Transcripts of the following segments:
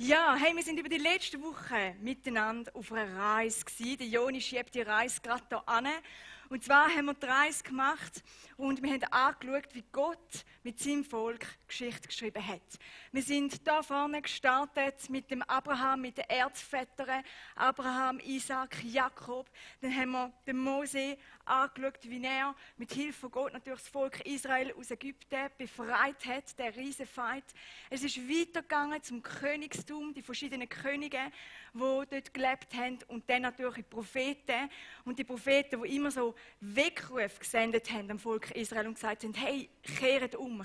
Ja, hey, wir sind über die letzte Woche miteinander auf einer Reise gewesen. Der Joni schiebt die Reise gerade hier an. Und zwar haben wir die Reise gemacht und wir haben angeschaut, wie Gott mit seinem Volk Geschichte geschrieben hat. Wir sind da vorne gestartet mit dem Abraham, mit den Erzvätern, Abraham, Isaac, Jakob. Dann haben wir den Mose angeschaut, wie er mit Hilfe von Gott natürlich das Volk Israel aus Ägypten befreit hat, der Riesenfeind. Es ist weitergegangen zum Königstum, die verschiedenen Könige, die dort gelebt haben, und dann natürlich die Propheten. Und die Propheten, die immer so Weckruf gesendet haben am Volk Israel und gesagt haben, hey, kehrt um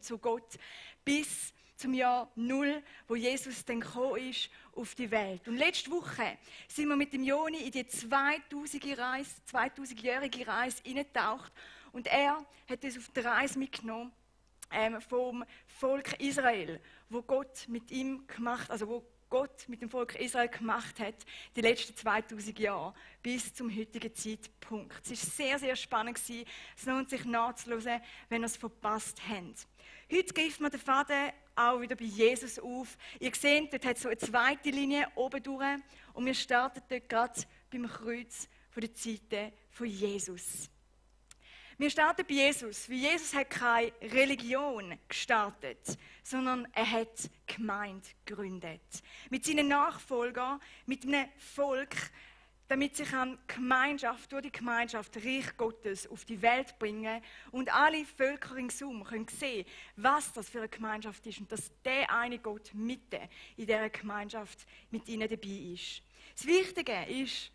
zu Gott, bis zum Jahr 0, wo Jesus dann gekommen ist auf die Welt. Und letzte Woche sind wir mit dem Joni in die 2000-jährige Reise eingetaucht, und er hat uns auf die Reise mitgenommen vom Volk Israel, wo Gott mit ihm gemacht, also wo Gott mit dem Volk Israel gemacht hat, die letzten 2000 Jahre bis zum heutigen Zeitpunkt. Es war sehr, sehr spannend. Es lohnt sich nachzuhören, wenn ihr es verpasst habt. Heute greift man den Faden auch wieder bei Jesus auf. Ihr seht, dort hat es so eine zweite Linie oben durch, und wir starten dort gerade beim Kreuz von der Zeiten von Jesus. Wir starten bei Jesus, weil Jesus hat keine Religion gestartet, sondern er hat Gemeinde gegründet. Mit seinen Nachfolgern, mit einem Volk, damit sich durch die Gemeinschaft Reich Gottes auf die Welt bringen und alle Völker ringsum können sehen, was das für eine Gemeinschaft ist und dass der eine Gott mitten in dieser Gemeinschaft mit ihnen dabei ist. Das Wichtige ist,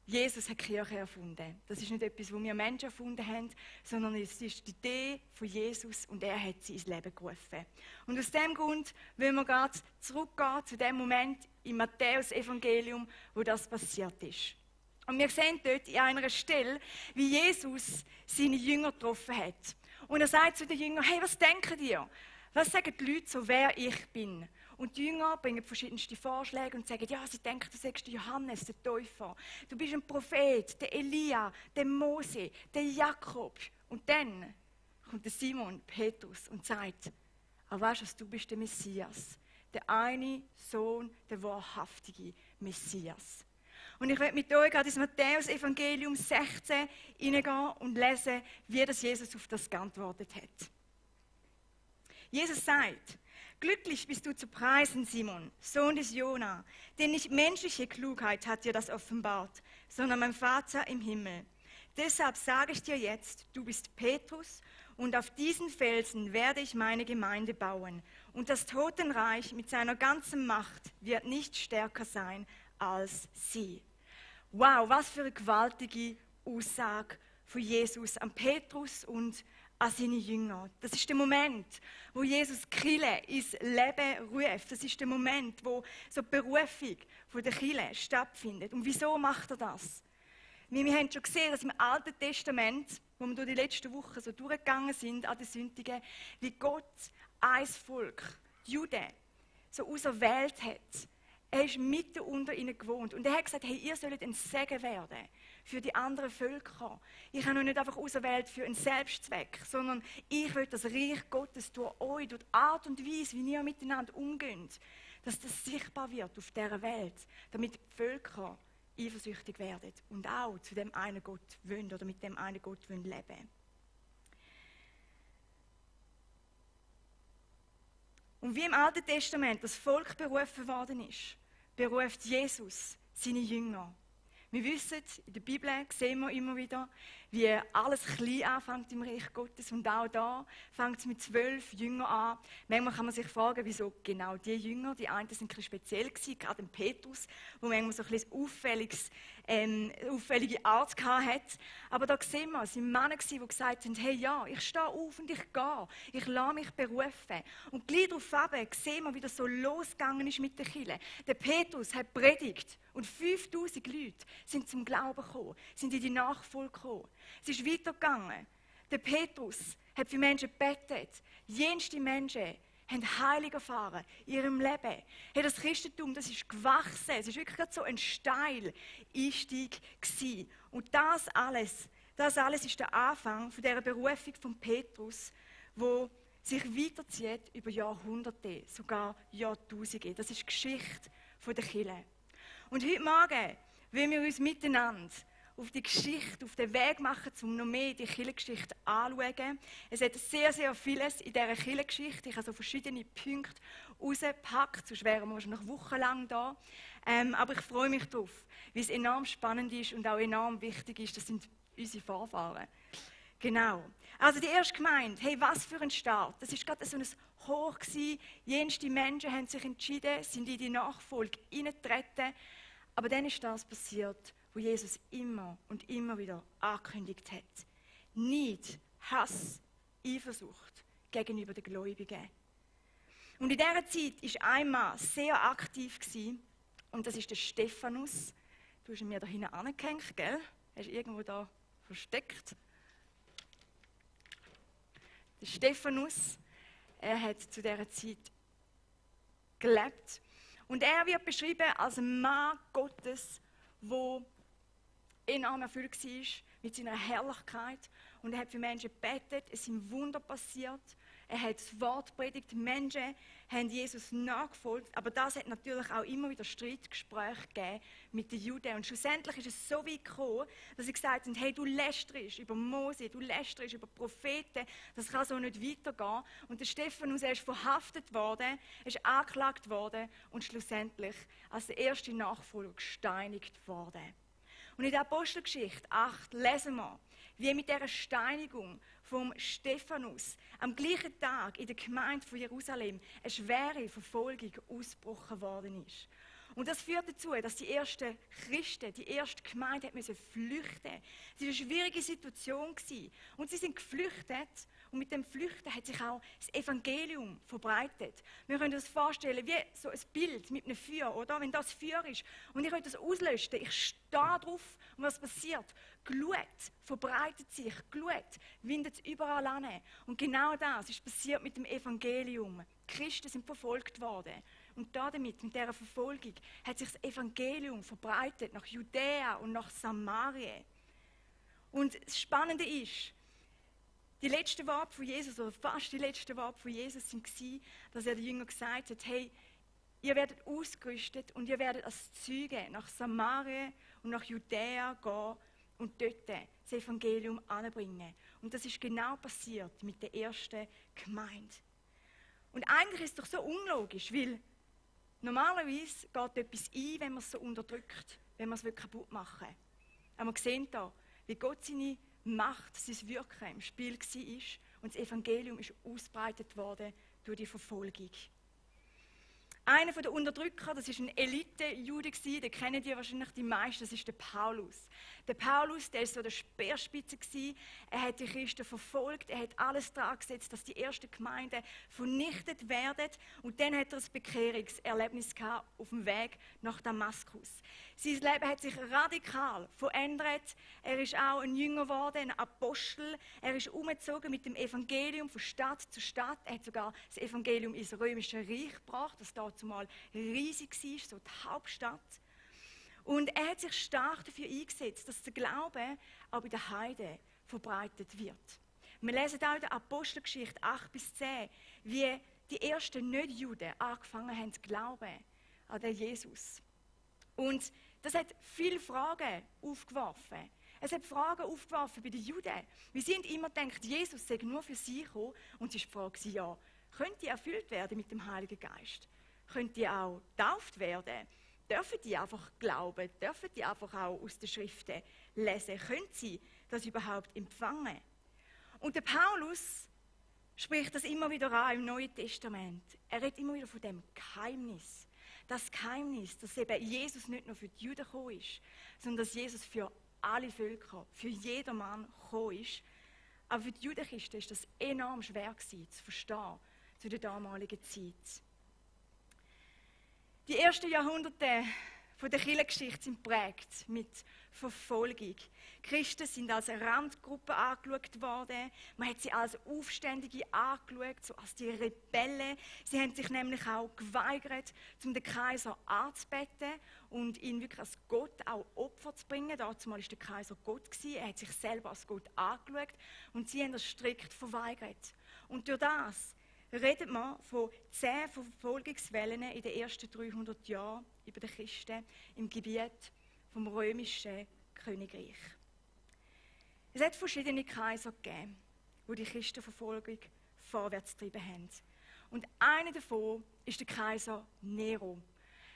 Jesus hat die Kirche erfunden. Das ist nicht etwas, was wir Menschen erfunden haben, sondern es ist die Idee von Jesus, und er hat sie ins Leben gerufen. Und aus diesem Grund wollen wir gerade zurückgehen zu dem Moment im Matthäus-Evangelium, wo das passiert ist. Und wir sehen dort in einer Stelle, wie Jesus seine Jünger getroffen hat. Und er sagt zu den Jüngern, hey, was denken ihr? Was sagen die Leute so, wer ich bin? Und die Jünger bringen verschiedenste Vorschläge und sagen, ja, sie denken, du sagst der Johannes, der Täufer. Du bist ein Prophet, der Elia, der Mose, der Jakob. Und dann kommt der Simon Petrus und sagt, aber weißt du, du bist der Messias. Der eine Sohn, der wahrhaftige Messias. Und ich werde mit euch gerade ins Matthäus-Evangelium 16 hineingehen und lesen, wie das Jesus auf das geantwortet hat. Jesus sagt, glücklich bist du zu preisen, Simon, Sohn des Jona, denn nicht menschliche Klugheit hat dir das offenbart, sondern mein Vater im Himmel. Deshalb sage ich dir jetzt, du bist Petrus, und auf diesen Felsen werde ich meine Gemeinde bauen. Und das Totenreich mit seiner ganzen Macht wird nicht stärker sein als sie. Wow, was für eine gewaltige Aussage von Jesus an Petrus und an seine Jünger. Das ist der Moment, wo Jesus Kirche ins Leben ruft. Das ist der Moment, wo so die Berufung von der Kirche stattfindet. Und wieso macht er das? Wir haben schon gesehen, dass im Alten Testament, wo wir durch die letzten Wochen so durchgegangen sind an den Sündigen, wie Gott ein Volk, die Juden, so auserwählt hat. Er ist mitten unter ihnen gewohnt. Und er hat gesagt, hey, ihr sollt ein Segen werden für die anderen Völker. Ich habe euch nicht einfach auserwählt für einen Selbstzweck, sondern ich will das Reich Gottes durch euch, durch die Art und Weise, wie ihr miteinander umgeht, dass das sichtbar wird auf dieser Welt, damit die Völker eifersüchtig werden und auch zu dem einen Gott wollen oder mit dem einen Gott wollen leben. Und wie im Alten Testament das Volk berufen worden ist, beruft Jesus seine Jünger. Wir wissen, in der Bibel sehen wir immer wieder, wie alles klein anfängt im Reich Gottes. Und auch da fängt es mit 12 Jüngern an. Manchmal kann man sich fragen, wieso genau die Jünger. Die einen sind ein bisschen speziell gewesen, gerade Petrus, der manchmal so ein bisschen auffällige Art hatte. Aber da sehen wir, es waren Männer, die gesagt haben, hey ja, ich stehe auf und ich gehe. Ich lasse mich berufen. Und gleich darauf sehen wir, wie das so losgegangen ist mit der Kirche. Der Petrus hat predigt und 5000 Leute sind zum Glauben gekommen, sind in die Nachfolge gekommen. Es ist weitergegangen. Der Petrus hat für Menschen gebetet. Jenste Menschen haben Heilung erfahren in ihrem Leben. Hey, das Christentum, das ist gewachsen. Es ist wirklich so ein steiler Einstieg gewesen. Und das alles ist der Anfang von dieser Berufung von Petrus, wo sich weiterzieht über Jahrhunderte, sogar Jahrtausende. Das ist die Geschichte der Kirche. Und heute Morgen wollen wir uns miteinander auf die Geschichte, auf den Weg machen, um noch mehr die Kirchengeschichte anzuschauen. Es hat sehr, sehr vieles in dieser Kirchengeschichte. Ich habe so verschiedene Punkte rausgepackt, sonst wären wir wahrscheinlich wochenlang da. Aber ich freue mich darauf, weil es enorm spannend ist und auch enorm wichtig ist. Das sind unsere Vorfahren. Genau. Also die erste Gemeinde, hey, was für ein Start. Das war gerade so ein Hoch gewesen. Jenste Menschen haben sich entschieden, sind in die Nachfolge hineingetreten. Aber dann ist das passiert, wo Jesus immer und immer wieder angekündigt hat. Neid, Hass, Eifersucht gegenüber den Gläubigen. Und in dieser Zeit war ein Mann sehr aktiv gewesen, und das ist der Stephanus. Du hast ihn mir da hinten angehängt, gell? Er ist irgendwo da versteckt. Der Stephanus, er hat zu dieser Zeit gelebt. Und er wird beschrieben als ein Mann Gottes, der enorm erfüllt war mit seiner Herrlichkeit. Und er hat für Menschen gebetet, es sind Wunder passiert. Er hat das Wort predigt, Menschen haben Jesus nachgefolgt. Aber das hat natürlich auch immer wieder Streitgespräche gegeben mit den Juden. Und schlussendlich ist es so weit gekommen, dass sie gesagt haben, hey, du lästerst über Mose, du lästerst über Propheten, das kann so nicht weitergehen. Und der Stephanus, er ist verhaftet worden, ist angeklagt worden und schlussendlich als der erste Nachfolger gesteinigt worden. Und in der Apostelgeschichte 8 lesen wir, wie mit dieser Steinigung vom Stephanus am gleichen Tag in der Gemeinde von Jerusalem eine schwere Verfolgung ausgebrochen worden ist. Und das führt dazu, dass die ersten Christen, die erste Gemeinde flüchten mussten. Es war eine schwierige Situation. Und sie sind geflüchtet. Und mit dem Flüchten hat sich auch das Evangelium verbreitet. Wir können uns das vorstellen wie so ein Bild mit einem Feuer, oder? Wenn das Feuer ist und ich will das auslöschen, ich stehe drauf und was passiert? Glut verbreitet sich, Glut windet überall an. Und genau das ist passiert mit dem Evangelium. Die Christen sind verfolgt worden. Und damit, mit dieser Verfolgung, hat sich das Evangelium verbreitet nach Judäa und nach Samarien. Und das Spannende ist, die letzten Worte von Jesus, oder fast die letzten Worte von Jesus, waren, dass er den Jüngern gesagt hat, hey, ihr werdet ausgerüstet und ihr werdet als Zeuge nach Samarien und nach Judäa gehen und dort das Evangelium anbringen. Und das ist genau passiert mit der ersten Gemeinde. Und eigentlich ist es doch so unlogisch, weil normalerweise geht etwas ein, wenn man es so unterdrückt, wenn man es kaputt machen will. Aber wir sehen hier, wie Gott seine Macht, sein Wirken im Spiel war und das Evangelium ist ausgebreitet worden durch die Verfolgung. Einer der Unterdrücker, das war ein Elite-Jude, den kennen die wahrscheinlich die meisten, das ist der Paulus. Der Paulus, der war so der Speerspitze. Er hat die Christen verfolgt, er hat alles daran gesetzt, dass die ersten Gemeinden vernichtet werden. Und dann hat er ein Bekehrungserlebnis gehabt auf dem Weg nach Damaskus. Sein Leben hat sich radikal verändert. Er ist auch ein Jünger geworden, ein Apostel. Er ist umgezogen mit dem Evangelium von Stadt zu Stadt. Er hat sogar das Evangelium ins Römische Reich gebracht, das dazumal riesig war, so die Hauptstadt. Und er hat sich stark dafür eingesetzt, dass der Glaube auch bei den Heiden verbreitet wird. Wir lesen auch in der Apostelgeschichte 8-10, wie die ersten Nicht-Juden angefangen haben zu glauben an den Jesus. Und das hat viele Fragen aufgeworfen. Es hat Fragen aufgeworfen bei den Juden. Wir sind immer gedacht, Jesus sei nur für sie gekommen. Und es war die Frage, ja, könnt ihr erfüllt werden mit dem Heiligen Geist? Könnt ihr auch getauft werden? Dürfen die einfach glauben? Dürfen die einfach auch aus den Schriften lesen? Können sie das überhaupt empfangen? Und der Paulus spricht das immer wieder an im Neuen Testament. Er redet immer wieder von dem Geheimnis. Das Geheimnis, dass eben Jesus nicht nur für die Juden gekommen ist, sondern dass Jesus für alle Völker, für jedermann gekommen ist. Aber für die Judenchristen ist das enorm schwer gewesen, zu verstehen zu der damaligen Zeit. Die ersten Jahrhunderte der Kirchengeschichte sind geprägt mit Verfolgung. Christen sind als Randgruppe angeschaut worden. Man hat sie als Aufständige angeschaut, so als die Rebellen. Sie haben sich nämlich auch geweigert, um den Kaiser anzubeten und ihn wirklich als Gott auch Opfer zu bringen. Dazumal war der Kaiser Gott. Er hat sich selber als Gott angeschaut und sie haben das strikt verweigert. Und durch das redet man von 10 Verfolgungswellen in den ersten 300 Jahren über die Christen im Gebiet vom römischen Königreich. Es hat verschiedene Kaiser gegeben, die die Christenverfolgung vorwärts getrieben haben. Und einer davon ist der Kaiser Nero.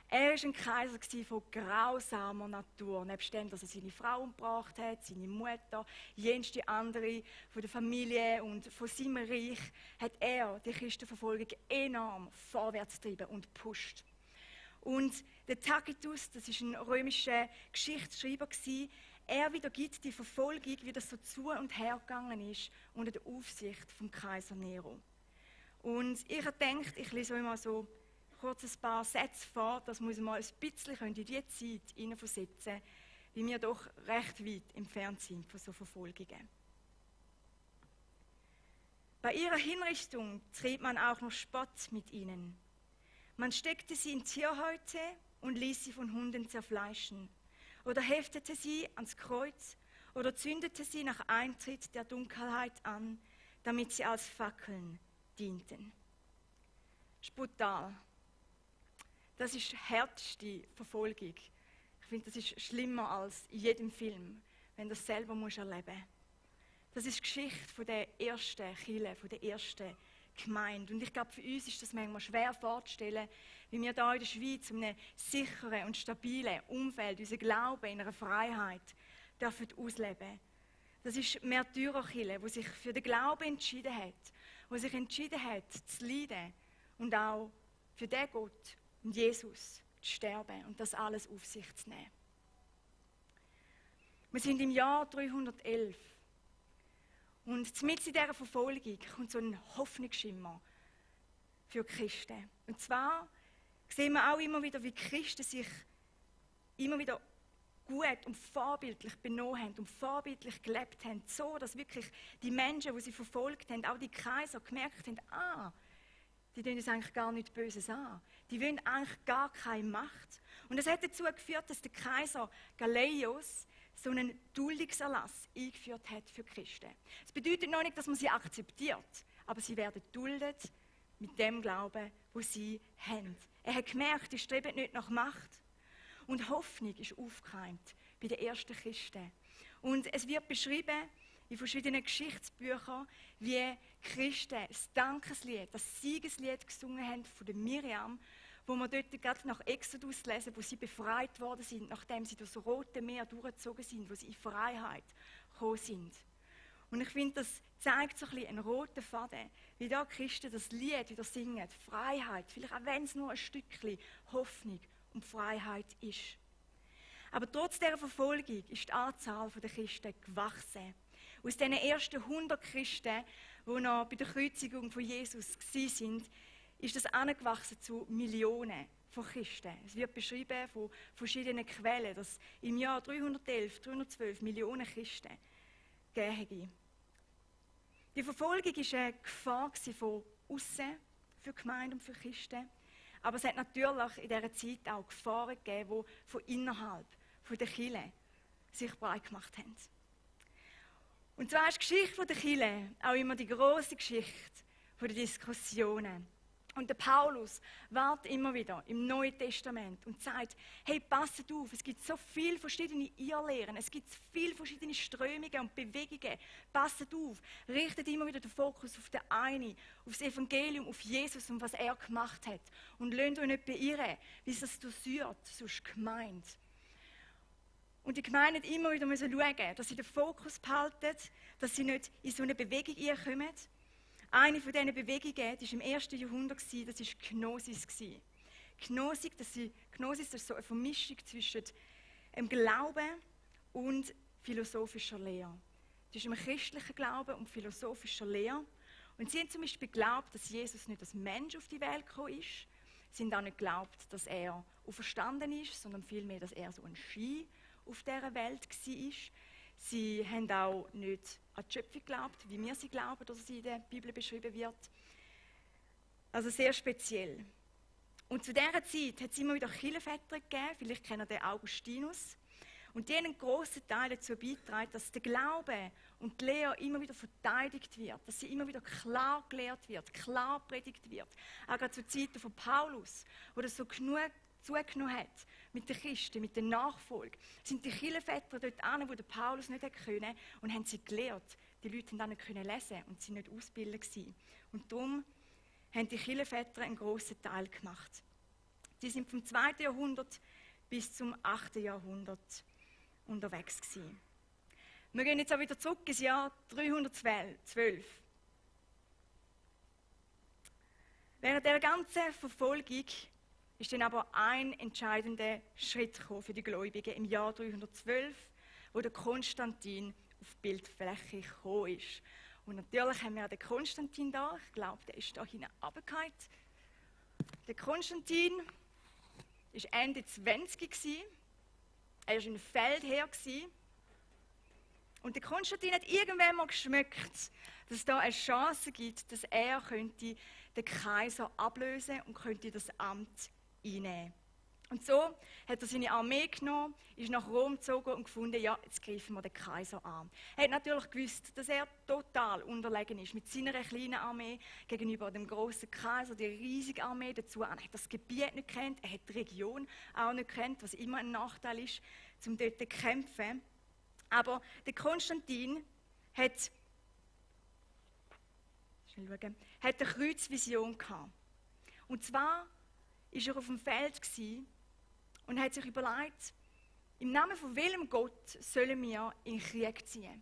Er war ein Kaiser von grausamer Natur. Nebst dem, dass er seine Frau umgebracht hat, seine Mutter, jenste andere von der Familie und von seinem Reich, hat er die Christenverfolgung enorm vorwärts getrieben und gepusht. Und der Tacitus, das ist ein römischer Geschichtsschreiber, er wiedergibt die Verfolgung, wie das so zu und her gegangen ist, unter der Aufsicht vom Kaiser Nero. Und ich habe gedacht, ich lese euch mal so kurz ein paar Sätze vor, dass wir uns mal ein bisschen in die Zeit hineinversetzen, wie wir doch recht weit entfernt sind von so Verfolgungen. Bei ihrer Hinrichtung trieb man auch noch Spott mit ihnen. Man steckte sie in Tierhäute und ließ sie von Hunden zerfleischen, oder heftete sie ans Kreuz oder zündete sie nach Eintritt der Dunkelheit an, damit sie als Fackeln dienten. Das ist brutal. Das ist die härteste Verfolgung. Ich finde, das ist schlimmer als in jedem Film, wenn du das selber erleben musst. Das ist die Geschichte von der ersten Kirche, von der ersten Gemeinde. Und ich glaube, für uns ist das manchmal schwer vorzustellen, wie wir hier in der Schweiz in einem sicheren und stabilen Umfeld unseren Glauben in einer Freiheit dürfen ausleben. Das ist die Märtyrerkirche, die sich für den Glauben entschieden hat, die sich entschieden hat, zu leiden und auch für den Gott und Jesus zu sterben und das alles auf sich zu nehmen. Wir sind im Jahr 311 und mitten in dieser Verfolgung kommt so ein Hoffnungsschimmer für die Christen. Und zwar sehen wir auch immer wieder, wie die Christen sich immer wieder gut und vorbildlich benommen haben und vorbildlich gelebt haben, so dass wirklich die Menschen, die sie verfolgt haben, auch die Kaiser, gemerkt haben, die tun uns eigentlich gar nichts Böses an. Die wollen eigentlich gar keine Macht. Und das hat dazu geführt, dass der Kaiser Galleius so einen Duldungserlass eingeführt hat für Christen. Das bedeutet noch nicht, dass man sie akzeptiert, aber sie werden duldet mit dem Glauben, wo sie haben. Er hat gemerkt, die streben nicht nach Macht. Und Hoffnung ist aufgekeimt bei den ersten Christen. Und es wird beschrieben in verschiedenen Geschichtsbüchern, wie Christen das Dankeslied, das Siegeslied gesungen haben von der Miriam, wo wir dort gerade nach Exodus lesen, wo sie befreit worden sind, nachdem sie durch das Rote Meer durchgezogen sind, wo sie in Freiheit gekommen sind. Und ich finde, das zeigt so ein bisschen einen roten Faden, wie da Christen das Lied wieder singen, Freiheit, vielleicht auch wenn es nur ein Stückchen Hoffnung und Freiheit ist. Aber trotz dieser Verfolgung ist die Anzahl der Christen gewachsen. Aus diesen ersten 100 Christen, die noch bei der Kreuzigung von Jesus waren, ist das angewachsen zu Millionen von Christen. Es wird beschrieben von verschiedenen Quellen, dass im Jahr 311, 312 Millionen Christen gegeben hätte. Die Verfolgung war eine Gefahr von außen für die Gemeinde und für Christen. Aber es hat natürlich in dieser Zeit auch Gefahren gegeben, die von innerhalb von der Kirche sich breit gemacht haben. Und zwar ist die Geschichte der Kirche auch immer die grosse Geschichte der Diskussionen. Und der Paulus wartet immer wieder im Neuen Testament und sagt, hey, passet auf, es gibt so viele verschiedene Irrlehren, es gibt viele verschiedene Strömungen und Bewegungen. Passet auf, richtet immer wieder den Fokus auf den einen, auf das Evangelium, auf Jesus und was er gemacht hat. Und lasst euch nicht beirren, wie es das dosiert, sonst gemeint. Und die Gemeinde hat immer wieder schauen, dass sie den Fokus behalten, dass sie nicht in so eine Bewegung kommen. Eine von diesen Bewegungen, die war im 1. Jahrhundert, das war die Gnosis. Gnosis ist so eine Vermischung zwischen Glauben und philosophischer Lehre. Zwischen einem christlichen Glauben und philosophischer Lehre. Und sie haben zum Beispiel geglaubt, dass Jesus nicht als Mensch auf die Welt gekommen ist. Sie haben auch nicht geglaubt, dass er auferstanden ist, sondern vielmehr, dass er so ein Schein auf dieser Welt war. Sie haben auch nicht an die Schöpfung geglaubt, wie wir sie glauben, dass sie in der Bibel beschrieben wird. Also sehr speziell. Und zu dieser Zeit hat es immer wieder Kirchenväter gegeben, vielleicht kennt ihr den Augustinus. Und die haben einen grossen Teil dazu beigetragen, dass der Glaube und die Lehre immer wieder verteidigt wird, dass sie immer wieder klar gelehrt wird, klar predigt wird. Auch gerade zu Zeiten von Paulus, wo das so genug zugenommen hat mit den Christen, mit der Nachfolge, sind die Kirchenväter dort an, wo der Paulus nicht können, und haben sie gelehrt. Die Leute haben dann nicht können lesen und sie nicht ausgebildet gewesen. Und darum haben die Kirchenväter einen grossen Teil gemacht. Die sind vom 2. Jahrhundert bis zum 8. Jahrhundert unterwegs gewesen. Wir gehen jetzt auch wieder zurück ins Jahr 312. Während der ganzen Verfolgung ist dann aber ein entscheidender Schritt gekommen für die Gläubigen im Jahr 312, wo der Konstantin auf die Bildfläche gekommen ist. Und natürlich haben wir den Konstantin da. Ich glaube, der ist da hinten runtergefallen. Der Konstantin war Ende 20 gewesen. Er war im Feldherr gewesen. Und der Konstantin hat irgendwann mal geschmeckt, dass es da eine Chance gibt, dass er könnte den Kaiser ablösen und könnte das Amt einnehmen. Und so hat er seine Armee genommen, ist nach Rom gezogen und gefunden, ja, jetzt greifen wir den Kaiser an. Er hat natürlich gewusst, dass er total unterlegen ist mit seiner kleinen Armee gegenüber dem grossen Kaiser, der riesige Armee dazu. Er hat das Gebiet nicht kennt, er hat die Region auch nicht kennt, was immer ein Nachteil ist, um dort zu kämpfen. Aber der Konstantin hat eine Kreuzvision gehabt. Und zwar war er auf dem Feld und hat sich überlegt, im Namen von welchem Gott sollen wir in den Krieg ziehen?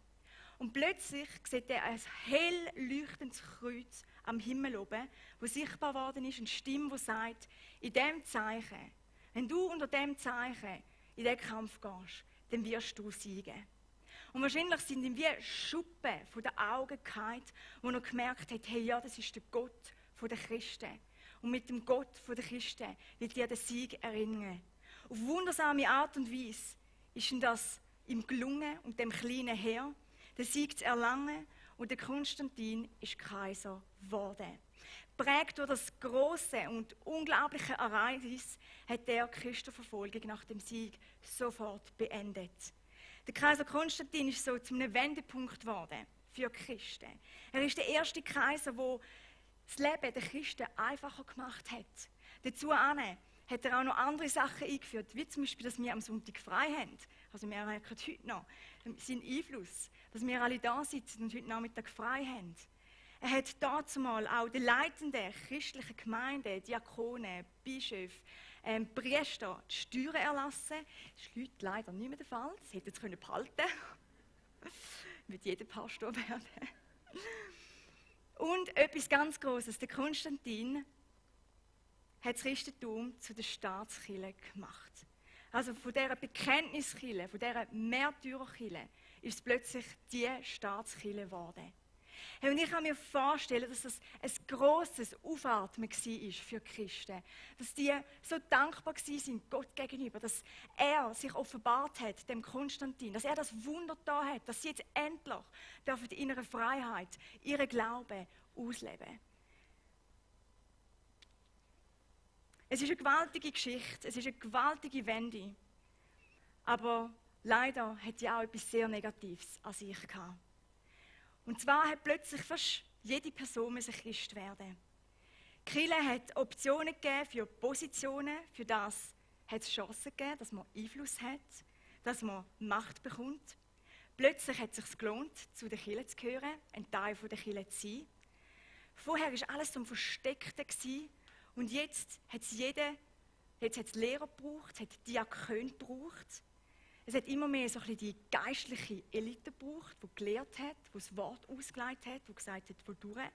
Und plötzlich sieht er ein hell leuchtendes Kreuz am Himmel oben, wo sichtbar geworden ist, eine Stimme, die sagt, in diesem Zeichen, wenn du unter diesem Zeichen in diesen Kampf gehst, dann wirst du siegen. Und wahrscheinlich sind ihm wie Schuppen von den Augen gefallen, wo er gemerkt hat, hey, ja, das ist der Gott der Christen. Und mit dem Gott der Christen wird er den Sieg erringen. Auf wundersame Art und Weise ist ihm das ihm gelungen und dem kleinen Heer den Sieg zu erlangen, und der Konstantin ist Kaiser geworden. Prägt durch das große und unglaubliche Ereignis hat er die Christenverfolgung nach dem Sieg sofort beendet. Der Kaiser Konstantin ist so zu einem Wendepunkt geworden für die Christen. Er ist der erste Kaiser, der das Leben der Christen einfacher gemacht hat. Dazu hat er auch noch andere Sachen eingeführt, wie zum Beispiel, dass wir am Sonntag frei haben. Also wir merken heute noch seinen Einfluss, dass wir alle da sitzen und heute Nachmittag frei haben. Er hat dazumal auch den leitenden christlichen Gemeinden, Diakonen, Bischöfe, Priester die Steuern erlassen. Das ist heute leider nicht mehr der Fall. Das hätte jetzt behalten können. Wird jeder Pastor werden. Und etwas ganz Grosses, der Konstantin hat das Christentum zu der Staatskirche gemacht. Also von dieser Bekenntniskirche, von dieser Märtyrerkirche ist es plötzlich die Staatskirche geworden. Hey, und ich kann mir vorstellen, dass das ein grosses Aufatmen war für die Christen. Dass die so dankbar waren Gott gegenüber, dass er sich offenbart hat, dem Konstantin, dass er das Wunder da hat, dass sie jetzt endlich dürfen in ihrer Freiheit ihren Glauben ausleben. Es ist eine gewaltige Geschichte, es ist eine gewaltige Wende. Aber leider hat sie auch etwas sehr Negatives an sich gehabt. Und zwar hat plötzlich fast jede Person Christ werden. Die Kirche hat Optionen gegeben für Positionen, für das hat es Chancen gegeben, dass man Einfluss hat, dass man Macht bekommt. Plötzlich hat es sich gelohnt, zu der Kirche zu gehören, ein Teil der Kirche zu sein. Vorher war alles so ein Versteckten und jetzt hat es Lehrer gebraucht, es hat Diakone gebraucht. Es hat immer mehr so ein bisschen die geistliche Elite gebraucht, die gelehrt hat, die das Wort ausgelegt hat, die gesagt hat, wodurch.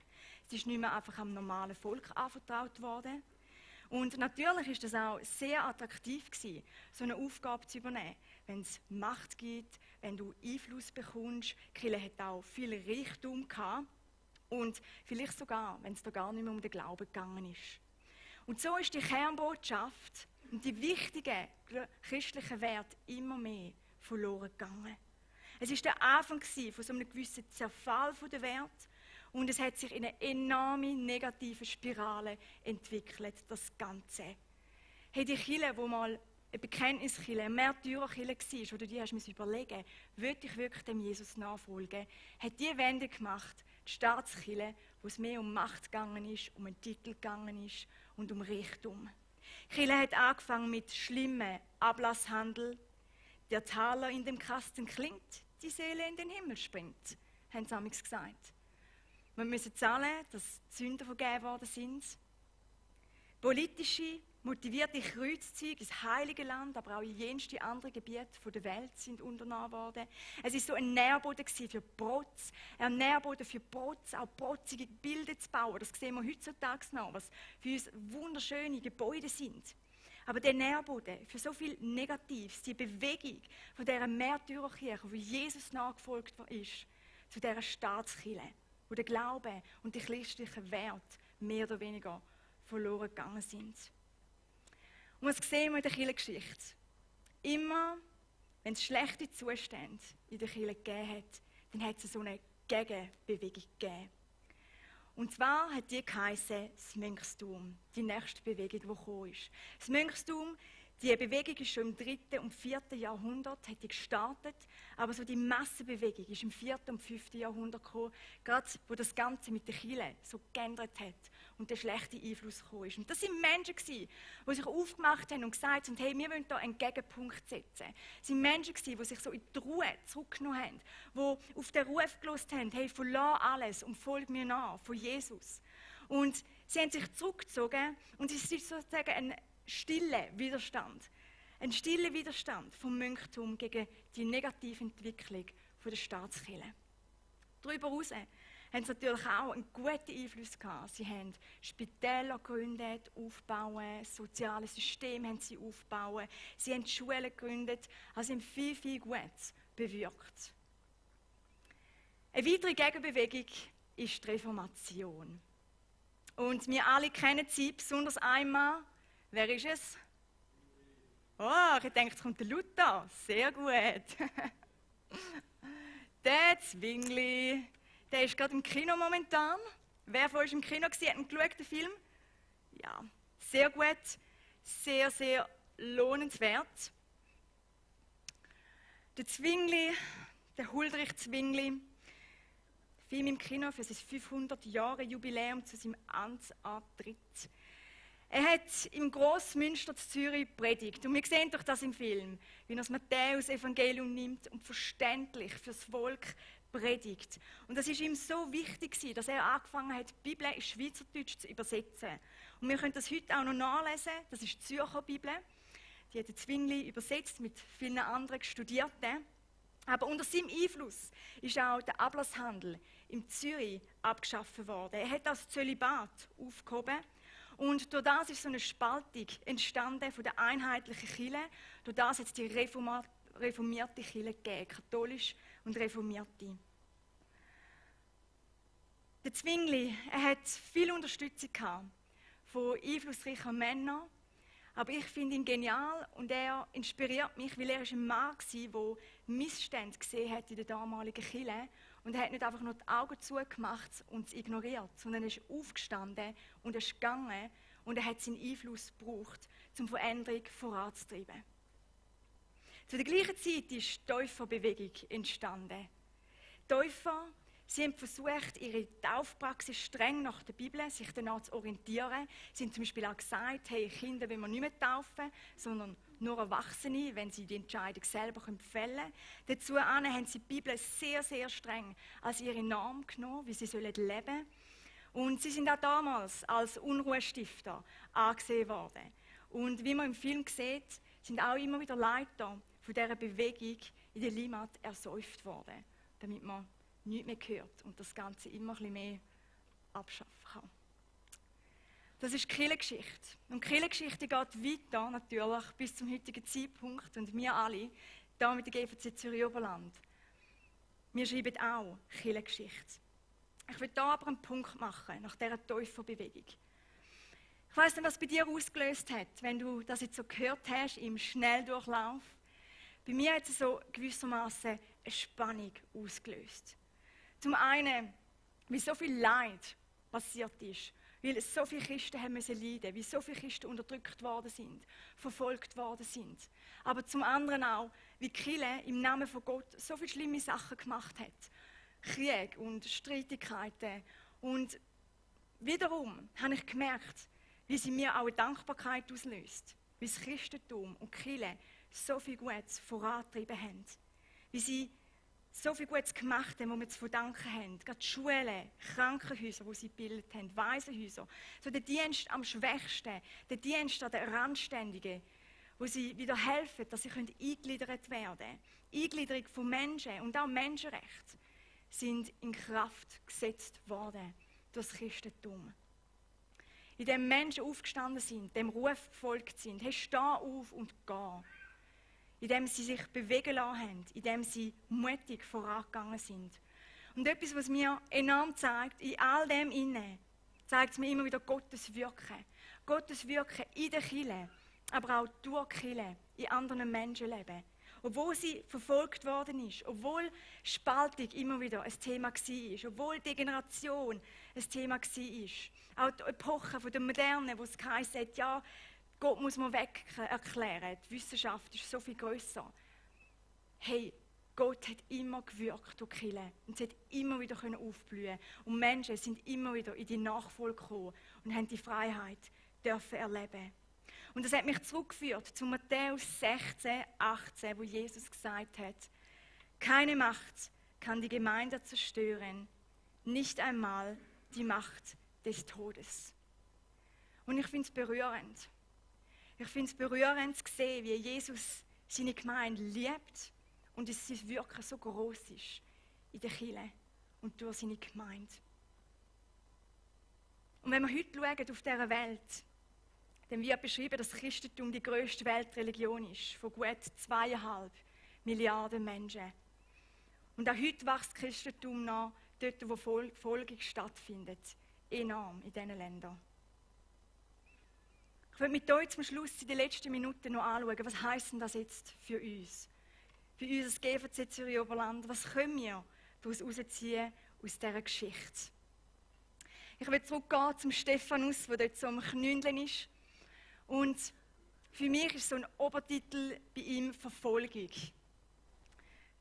Es ist nicht mehr einfach am normalen Volk anvertraut worden. Und natürlich ist das auch sehr attraktiv gewesen, so eine Aufgabe zu übernehmen. Wenn es Macht gibt, wenn du Einfluss bekommst. Die Kirche hat auch viel Reichtum gehabt. Und vielleicht sogar, wenn es da gar nicht mehr um den Glauben gegangen ist. Und so ist die Kernbotschaft und die wichtigen christlichen Werte immer mehr verloren gegangen. Es war der Anfang von so einem gewissen Zerfall der Werte und es hat sich in eine enorme negative Spirale entwickelt, das Ganze. Hey, die Kirche, die mal eine Bekenntniskirche, eine Märtyrerkirche war, wo du dir hast überlegen musst, will ich wirklich dem Jesus nachfolgen, hat die Wende gemacht, die Staatskirche, wo es mehr um Macht gegangen ist, um einen Titel gegangen ist und um Reichtum. Die Kirche hat angefangen mit schlimmem Ablasshandel. Der Taler in dem Kasten klingt, die Seele in den Himmel springt, haben sie damals gesagt. Wir müssen zahlen, dass die Sünden vergeben worden sind. Politische, motivierte Kreuzzüge ins Heilige Land, aber auch in jenste andere Gebiete der Welt sind unternommen worden. Es war so ein Nährboden für Protz, ein Nährboden für Protz, auch protzige Gebilde zu bauen. Das sehen wir heutzutage noch, was für uns wunderschöne Gebäude sind. Aber der Nährboden für so viel Negatives, die Bewegung von dieser Märtyrerkirche, wo Jesus nachgefolgt ist, zu dieser Staatskirche, wo der Glaube und die christlichen Werte mehr oder weniger verloren gegangen sind. Und was sehen wir in der Kirchengeschichte? Immer, wenn es schlechte Zustände in der Kirche gegeben hat, dann hat es so eine Gegenbewegung gegeben. Und zwar hat die geheissen, das Mönchstum, die nächste Bewegung, die gekommen ist. Das Mönchstum, die Bewegung ist schon im 3. und 4. Jahrhundert hat die gestartet, aber so die Massenbewegung ist im 4. und 5. Jahrhundert gekommen, gerade wo das Ganze mit der Kirche so geändert hat und der schlechte Einfluss gekommen ist. Und das waren Menschen, die sich aufgemacht haben und gesagt haben, hey, wir wollen hier einen Gegenpunkt setzen. Es waren Menschen, die sich so in die Ruhe zurückgenommen haben, die auf den Ruf gehört haben, hey, verlass alles und folg mir nach, von Jesus. Und sie haben sich zurückgezogen und es ist sozusagen ein stiller Widerstand. Ein stiller Widerstand vom Mönchtum gegen die negative Entwicklung der Staatskirche. Darüber hinaus haben sie natürlich auch einen guten Einfluss gehabt. Sie haben Spitäler gegründet, aufbauen, soziale Systeme haben sie aufbauen, sie haben Schulen gegründet, also sie haben viel, viel Gutes bewirkt. Eine weitere Gegenbewegung ist die Reformation. Und wir alle kennen sie, besonders einmal. Wer ist es? Oh, ich denke, es kommt der Luther. Sehr gut. Der Zwingli, der ist gerade im Kino momentan. Wer von euch im Kino gesehen hat, geschaut, den Film? Ja, sehr gut. Sehr, sehr lohnenswert. Der Zwingli, der Huldrych Zwingli, Film im Kino für sein 500-Jahre-Jubiläum zu seinem Amtsantritt. Er hat im Grossmünster zu Zürich predigt. Und wir sehen doch das im Film, wie er das Matthäus-Evangelium nimmt und verständlich fürs Volk predigt. Und das ist ihm so wichtig, dass er angefangen hat, die Bibel in Schweizerdeutsch zu übersetzen. Und wir können das heute auch noch nachlesen. Das ist die Zürcher Bibel. Die hat der Zwingli übersetzt mit vielen anderen Studierten. Aber unter seinem Einfluss ist auch der Ablasshandel in Zürich abgeschafft worden. Er hat das Zölibat aufgehoben. Und durch das ist so eine Spaltung entstanden von der einheitlichen Kirche. Durch das hat es die reformierte Kirche gegeben, katholisch und reformierte. Der Zwingli, er hat viel Unterstützung gehabt von einflussreichen Männern. Aber ich finde ihn genial und er inspiriert mich, weil er ein Mann war, der Missstände gesehen hat in der damaligen Kirche. Und er hat nicht einfach nur die Augen zugemacht und es ignoriert, sondern er ist aufgestanden und er ist gegangen und er hat seinen Einfluss gebraucht, um Veränderung voranzutreiben. Zu der gleichen Zeit ist die Täuferbewegung entstanden. Täufer, sie haben versucht, ihre Taufpraxis streng nach der Bibel sich danach zu orientieren. Sie haben zum Beispiel auch gesagt, hey, Kinder wollen wir nicht mehr taufen, sondern nur Erwachsene, wenn sie die Entscheidung selber fällen können. Dazu haben sie die Bibel sehr, sehr streng als ihre Norm genommen, wie sie leben sollen. Und sie sind auch damals als Unruhestifter angesehen worden. Und wie man im Film sieht, sind auch immer wieder Leiter von dieser Bewegung in der Limmat ersäuft worden, damit man nichts mehr hört und das Ganze immer ein bisschen mehr abschaffen kann. Das ist die Kirchengeschichte. Und die Kirchengeschichte geht weiter, natürlich, bis zum heutigen Zeitpunkt. Und wir alle, hier mit der GVC Zürich Oberland, wir schreiben auch Kirchengeschichte. Ich will hier aber einen Punkt machen, nach dieser Täuferbewegung. Ich weiss nicht, was bei dir ausgelöst hat, wenn du das jetzt so gehört hast im Schnelldurchlauf. Bei mir hat es so gewissermaßen eine Spannung ausgelöst. Zum einen, wie so viel Leid passiert ist Weil so viele Christen haben müssen leiden, weil so viele Christen unterdrückt worden sind, verfolgt worden sind. Aber zum anderen auch, wie die Kirche im Namen von Gott so viele schlimme Sachen gemacht hat. Krieg und Streitigkeiten. Und wiederum habe ich gemerkt, wie sie mir auch eine Dankbarkeit auslöst. Wie das Christentum und die Kirche so viel Gutes vorangetrieben haben. Wie sie so viel Gutes gemacht haben, wo wir zu verdanken haben. Gerade Schulen, Krankenhäuser, die sie gebildet haben, Waisenhäuser. So der Dienst am Schwächsten, der Dienst an den Randständigen, wo sie wieder helfen, dass sie eingegliedert werden können. Eingliederung von Menschen und auch Menschenrechte sind in Kraft gesetzt worden durch das Christentum. In dem Menschen aufgestanden sind, dem Ruf gefolgt sind, hey, steh auf und geh. In dem sie sich bewegen lassen haben, in dem sie mutig vorangegangen sind. Und etwas, was mir enorm zeigt, in all dem inne, zeigt es mir immer wieder Gottes Wirken. Gottes Wirken in der Kirche, aber auch durch die Kirche, in anderen Menschenleben. Obwohl sie verfolgt worden ist, obwohl Spaltung immer wieder ein Thema war, obwohl Degeneration ein Thema war, auch die Epoche der Moderne, wo es geheißen hat, ja, Gott muss man weg erklären, die Wissenschaft ist so viel grösser. Hey, Gott hat immer gewirkt durch die Kirche und sie hat immer wieder aufblühen. Und Menschen sind immer wieder in die Nachfolge gekommen und haben die Freiheit dürfen erleben. Und das hat mich zurückgeführt zu Matthäus 16, 18, wo Jesus gesagt hat, keine Macht kann die Gemeinde zerstören, nicht einmal die Macht des Todes. Und ich finde es berührend. Ich finde es berührend zu sehen, wie Jesus seine Gemeinde liebt und dass sein Wirken so groß ist in der Kirche und durch seine Gemeinde. Und wenn wir heute schauen auf dieser Welt, dann wird beschrieben, dass das Christentum die grösste Weltreligion ist, von gut 2,5 Milliarden Menschen. Und auch heute wächst das Christentum noch dort, wo Verfolgung stattfindet, enorm in diesen Ländern. Ich will mit euch zum Schluss in den letzten Minuten noch anschauen, was heisst denn das jetzt für uns? Für uns als GVC Zürich Oberland, was können wir daraus herausziehen aus dieser Geschichte? Ich will zurückgehen zum Stephanus, der dort so am Knündeln ist. Und für mich ist so ein Obertitel bei ihm Verfolgung.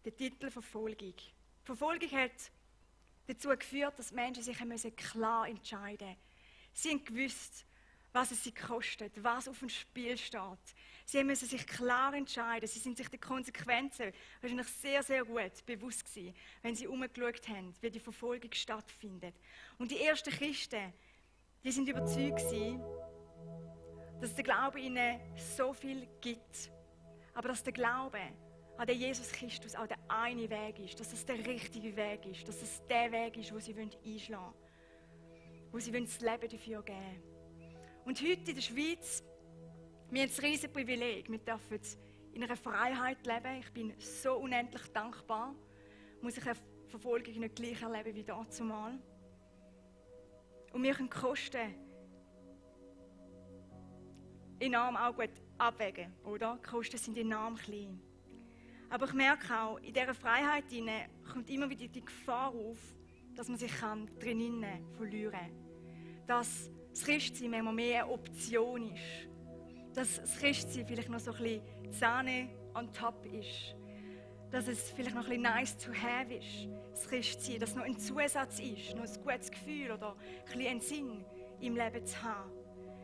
Der Titel Verfolgung. Verfolgung hat dazu geführt, dass Menschen sich klar entscheiden mussten. Sie haben gewusst, was es sie kostet, was auf dem Spiel steht. Sie müssen sich klar entscheiden. Sie sind sich der Konsequenzen wahrscheinlich sehr, sehr gut bewusst gewesen, wenn sie umgeschaut haben, wie die Verfolgung stattfindet. Und die ersten Christen, die sind überzeugt gewesen, dass der Glaube ihnen so viel gibt. Aber dass der Glaube an den Jesus Christus auch der eine Weg ist, dass es der richtige Weg ist, dass es der Weg ist, wo sie einschlagen wollen, wo sie das Leben dafür geben wollen. Und heute in der Schweiz, wir haben ein riesiges Privileg. Wir dürfen in einer Freiheit leben. Ich bin so unendlich dankbar. Muss ich eine Verfolgung nicht gleich erleben wie dazumal. Und wir können die Kosten enorm auch gut abwägen, oder? Die Kosten sind enorm klein. Aber ich merke auch, in dieser Freiheit kommt immer wieder die Gefahr auf, dass man sich drinnen verlieren kann. Dass das Christsein manchmal mehr eine Option ist. Dass das Christsein vielleicht noch so ein bisschen Sahne on top ist. Dass es vielleicht noch ein bisschen nice to have ist, das Christsein. Dass es noch ein Zusatz ist, noch ein gutes Gefühl oder ein bisschen einen Sinn im Leben zu haben.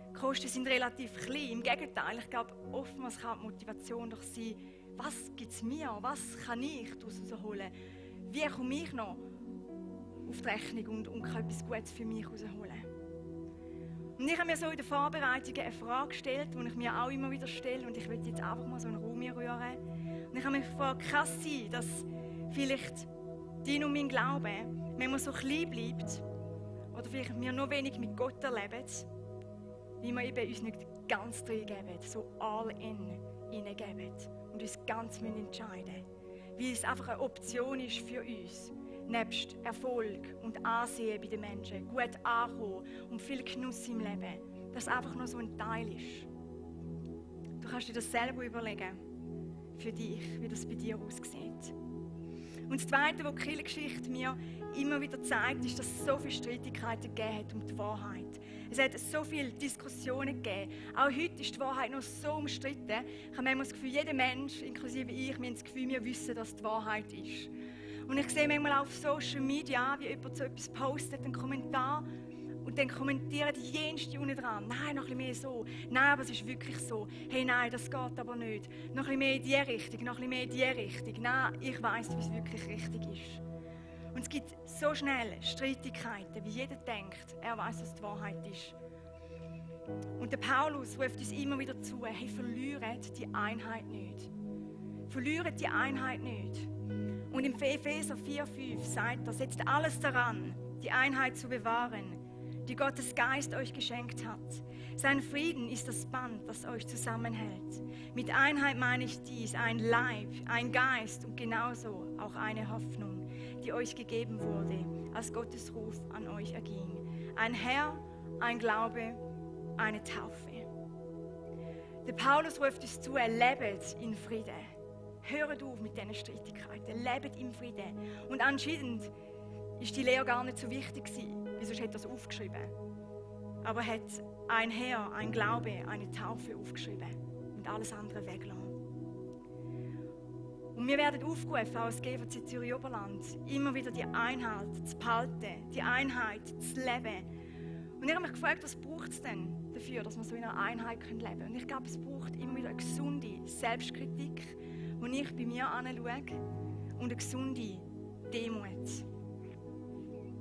Die Kosten sind relativ klein. Im Gegenteil, ich glaube, oftmals kann die Motivation doch sein, was gibt es mir, was kann ich daraus holen? Wie komme ich noch auf die Rechnung und kann etwas Gutes für mich herausholen? Und ich habe mir so in der Vorbereitung eine Frage gestellt, die ich mir auch immer wieder stelle, und ich will jetzt einfach mal so einen Raum rühren. Und ich habe mich gefragt, kann es sein, dass vielleicht dein und mein Glaube, wenn man so klein bleibt, oder vielleicht wir noch wenig mit Gott erleben, wie wir eben uns nicht ganz reingeben, so all in hineingeben und uns ganz entscheiden müssen. Weil es einfach eine Option ist für uns, nebst Erfolg und Ansehen bei den Menschen, gut ankommen und viel Genuss im Leben, dass es einfach noch so ein Teil ist. Du kannst dir das selber überlegen, für dich, wie das bei dir aussieht. Und das Zweite, was die Kirchengeschichte mir immer wieder zeigt, ist, dass es so viele Streitigkeiten gegeben hat um die Wahrheit. Es hat so viele Diskussionen gegeben. Auch heute ist die Wahrheit noch so umstritten. Ich habe manchmal das Gefühl, jeder Mensch, inklusive ich, wir haben das Gefühl, wir wissen, dass die Wahrheit ist. Und ich sehe manchmal auf Social Media, wie jemand so etwas postet, einen Kommentar, und dann kommentieren die jenste unten dran. Nein, noch ein bisschen mehr so. Nein, aber es ist wirklich so. Hey, nein, das geht aber nicht. Noch ein bisschen mehr in die Richtung, noch ein bisschen mehr in die Richtung. Nein, ich weiss, wie es wirklich richtig ist. Und es gibt so schnell Streitigkeiten, wie jeder denkt, er weiss, was die Wahrheit ist. Und der Paulus ruft uns immer wieder zu, hey, verliert die Einheit nicht. Verliert die Einheit nicht. Und im Epheser 4,5 sagt er, setzt alles daran, die Einheit zu bewahren, die Gottes Geist euch geschenkt hat. Sein Frieden ist das Band, das euch zusammenhält. Mit Einheit meine ich dies, ein Leib, ein Geist und genauso auch eine Hoffnung, die euch gegeben wurde, als Gottes Ruf an euch erging. Ein Herr, ein Glaube, eine Taufe. Der Paulus ruft uns zu, lebt in Frieden. Hört auf mit diesen Streitigkeiten, lebt im Frieden. Und anscheinend ist die Lehre gar nicht so wichtig gewesen, weil sonst hätte er es aufgeschrieben. Aber er hat ein Herr, ein Glaube, eine Taufe aufgeschrieben und alles andere weggelassen. Und wir werden aufgerufen, als GVC Zürich Oberland, immer wieder die Einheit zu behalten, die Einheit zu leben. Und ich habe mich gefragt, was braucht es denn dafür, dass wir so in einer Einheit leben können? Und ich glaube, es braucht immer wieder eine gesunde Selbstkritik, wo ich bei mir anschaue, und eine gesunde Demut.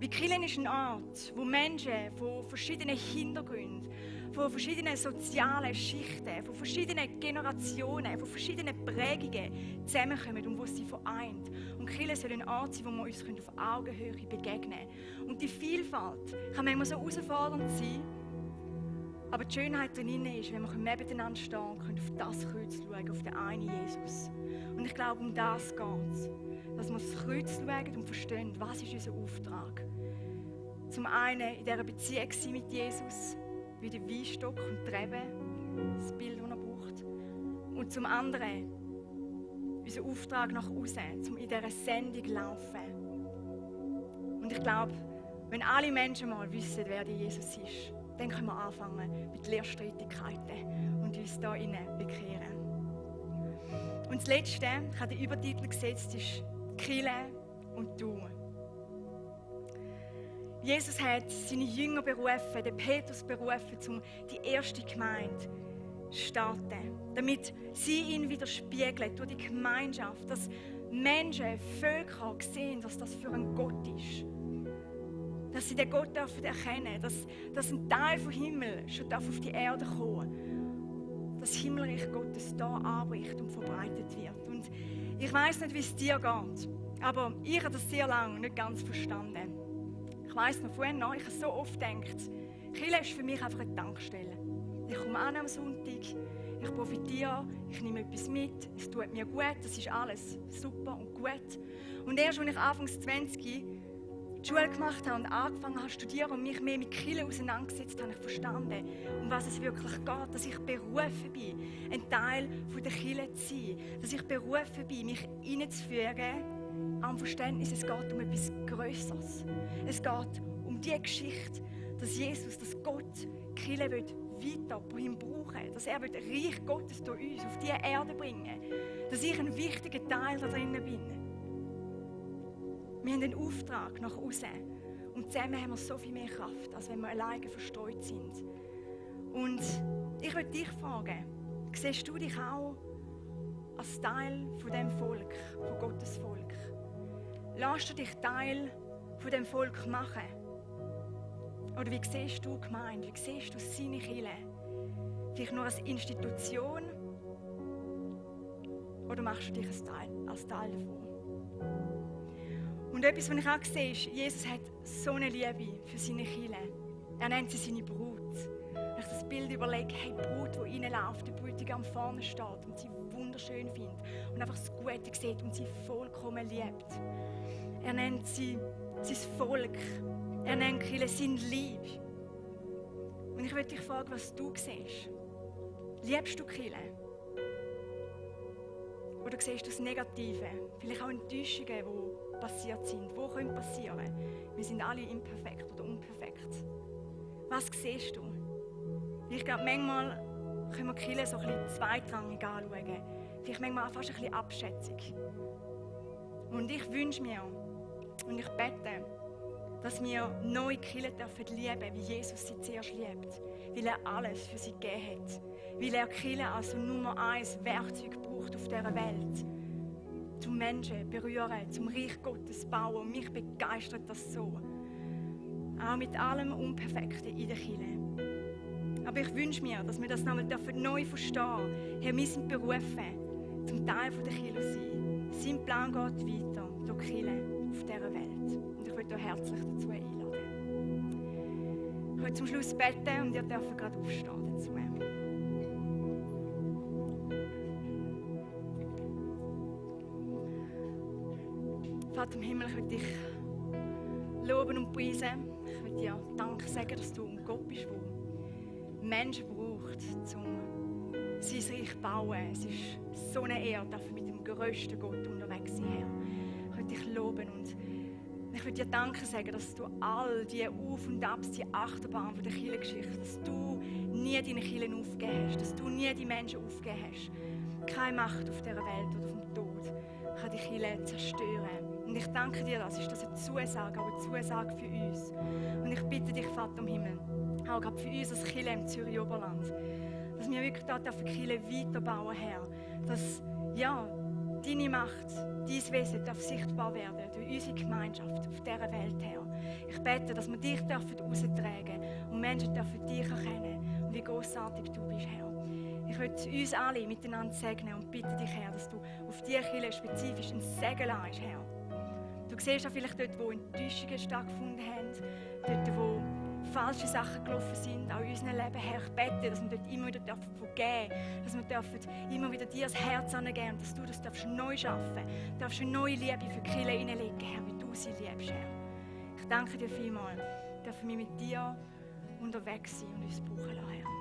Wie Kirche ist ein Ort, wo Menschen von verschiedenen Hintergründen, von verschiedenen sozialen Schichten, von verschiedenen Generationen, von verschiedenen Prägungen zusammenkommen und wo sie vereint. Und Kirche soll ein Ort sein, wo wir uns auf Augenhöhe begegnen können. Und die Vielfalt kann manchmal so herausfordernd sein, aber die Schönheit darin ist, wenn wir nebeneinander stehen und auf das Kreuz schauen, auf den einen Jesus. Und ich glaube, um das geht es. Dass wir aufs Kreuz schauen und verstehen, was ist unser Auftrag. Zum einen in dieser Beziehung mit Jesus, wie der Weinstock und die Rebe, das Bild, das er braucht. Und zum anderen unser Auftrag nach außen, um in dieser Sendung zu laufen. Und ich glaube, wenn alle Menschen mal wissen, wer der Jesus ist, dann können wir anfangen mit Lehrstreitigkeiten und uns da innen bekehren. Und das Letzte, ich habe den Übertitel gesetzt, ist Kirche und du. Jesus hat seine Jünger berufen, den Petrus berufen, um die erste Gemeinde zu starten. Damit sie ihn widerspiegeln durch die Gemeinschaft, dass Menschen, Völker sehen, dass das für ein Gott ist. Dass sie den Gott dürfen erkennen, dass ein Teil vom Himmel schon auf die Erde kommen. Dass das Himmelreich Gottes da anbricht und verbreitet wird. Und ich weiss nicht, wie es dir geht, aber ich habe das sehr lange nicht ganz verstanden. Ich weiss noch vorhin noch, ich habe so oft gedacht, Kirche ist für mich einfach eine Tankstelle. Ich komme an am Sonntag, ich profitiere, ich nehme etwas mit, es tut mir gut, das ist alles super und gut. Und erst als ich Anfangs 20 die Schule gemacht habe und angefangen habe zu studieren und mich mehr mit Kirche auseinandergesetzt habe, habe ich verstanden, um was es wirklich geht, dass ich berufen bin, ein Teil der Kirche zu sein, dass ich berufen bin, mich hineinzuführen am Verständnis, es geht um etwas Größeres. Es geht um die Geschichte, dass Jesus, dass Gott die Kirche weiter brauchen will, dass er Reich Gottes durch uns auf diese Erde bringen will, dass ich ein wichtiger Teil da drinnen bin. Wir haben einen Auftrag nach außen und zusammen haben wir so viel mehr Kraft, als wenn wir alleine verstreut sind. Und ich möchte dich fragen, siehst du dich auch als Teil von dem Volk, von Gottes Volk? Lässt du dich Teil von dem Volk machen? Oder wie siehst du die Gemeinde? Wie siehst du seine Kirche? Vielleicht nur als Institution? Oder machst du dich als Teil davon? Und etwas, was ich auch sehe, ist, Jesus hat so eine Liebe für seine Kirche. Er nennt sie seine Brut. Wenn ich das Bild überlege, hey, die Brut, die reinläuft, die Bräutigam vorne steht und sie wunderschön findet und einfach das Gute sieht und sie vollkommen liebt. Er nennt sie sein Volk. Er nennt Kirche sein Lieb. Und ich möchte dich fragen, was du siehst. Liebst du Kirche? Oder siehst du das Negative? Vielleicht auch Enttäuschungen, die passiert sind. Wo können passieren? Wir sind alle imperfekt oder unperfekt. Was siehst du? Ich glaube, manchmal können wir die Kirche so ein bisschen zweitrangig anschauen. Vielleicht manchmal auch fast ein bisschen abschätzig. Und ich wünsche mir und ich bete, dass wir neue Kirche lieben dürfen, wie Jesus sie zuerst liebt. Weil er alles für sie gegeben hat. Weil er Kirche als Nummer 1 Werkzeug braucht auf dieser Welt. Zum Menschen berühren, zum Reich Gottes bauen. Und mich begeistert das so. Auch mit allem Unperfekten in der Kirche. Aber ich wünsche mir, dass wir das nochmal neu verstehen dürfen. Herr, wir sind berufen, zum Teil der Kirche zu sein. Sein Plan geht weiter durch die Kirche auf dieser Welt. Und ich möchte euch herzlich dazu einladen. Ich möchte zum Schluss beten und ihr dürft gerade aufstehen dazu. Vater im Himmel, ich möchte dich loben und preisen. Ich möchte dir Dank sagen, dass du ein Gott bist, der Menschen braucht, um sein Reich zu bauen. Es ist so eine Ehre, dass wir mit dem grössten Gott unterwegs sind, Herr. Ich möchte dich loben und ich möchte dir Danke sagen, dass du all die Auf- und Abs, die Achterbahn von der Kirchengeschichte, dass du nie deine Kirchen aufgegeben hast, dass du nie die Menschen aufgegeben hast. Keine Macht auf dieser Welt oder auf dem Tod kann die Kirche zerstören. Und ich danke dir, das ist das eine Zusage, auch eine Zusage für uns. Und ich bitte dich, Vater im Himmel, auch gerade für uns als Kirche im Zürich-Oberland, dass wir wirklich dort auf die Kirche weiterbauen, Herr. Dass, ja, deine Macht, dein Wesen darf sichtbar werden durch unsere Gemeinschaft auf dieser Welt, Herr. Ich bete, dass wir dich heraustragen dürfen und Menschen dürfen dich erkennen und wie grossartig du bist, Herr. Ich möchte uns alle miteinander segnen und bitte dich, Herr, dass du auf diese Kirche spezifisch ein Segen leist, Herr. Du siehst auch vielleicht dort, wo Enttäuschungen stattgefunden haben, dort, wo falsche Sachen gelaufen sind, auch in unserem Leben, Herr. Ich bete, dass wir dort immer wieder vergeben dürfen, dass wir immer wieder dir das Herz angeben und dass du das neu schaffen darfst, eine neue Liebe für die Kirche hineinlegen, Herr, wie du sie liebst, Herr. Ich danke dir vielmals, dürfen wir mit dir unterwegs sein und uns brauchen lassen, Herr.